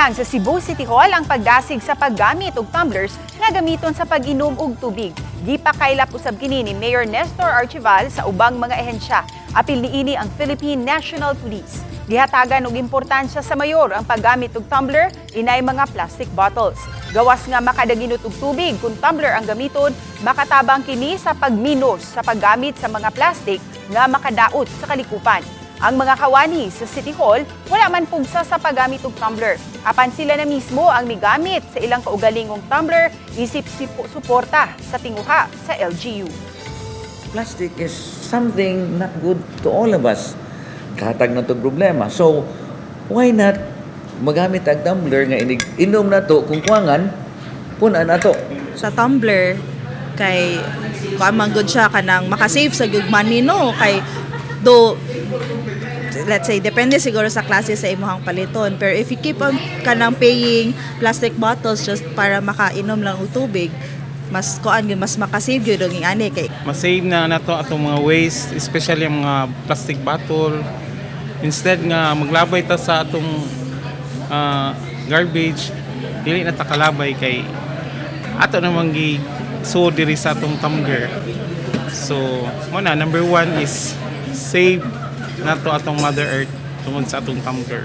Giundang sa Cebu City Hall ang pagdasig sa paggamit og tumblers nga gamiton sa pag-inom og tubig. Gipakaylap usab kini ni Mayor Nestor Archival sa ubang mga ehensya. Apil niini ang Philippine National Police. Gihatagan og importansya sa mayor ang paggamit og tumbler inay mga plastic bottles. Gawas nga makadaginot og tubig kung tumbler ang gamiton, makatabang kini sa pagminos sa paggamit sa mga plastic nga makadaot sa kalikupan. Ang mga kawani sa City Hall wala man pugsa sa paggamit og tumbler. Apan sila na mismo ang migamit sa ilang kaugalingong tumbler isip suporta sa tinguha sa LGU. Plastic is something not good to all of us. Katag na itong problema. So, why not magamit ang tumbler nga inig inom na to kung kuwangan, pun-an na to. Sa tumbler kay kuan man gud siya, kanang makasave sa gyud money, no? Kay do let's say, depende siguro sa klase sa imong paliton, pero if you keep on kanang paying plastic bottles just para makainom lang og tubig, mas kuan gyud, mas makasave gyud og ani kay Ma-save na nato atong mga waste, especially ang mga plastic bottle. Instead nga maglabay ta sa atong garbage, dili na ta kalabay kay ato namang gi so diri sa atong tumbler. So, mo na, number one is save nato atong Mother Earth tungod sa atong tumbler.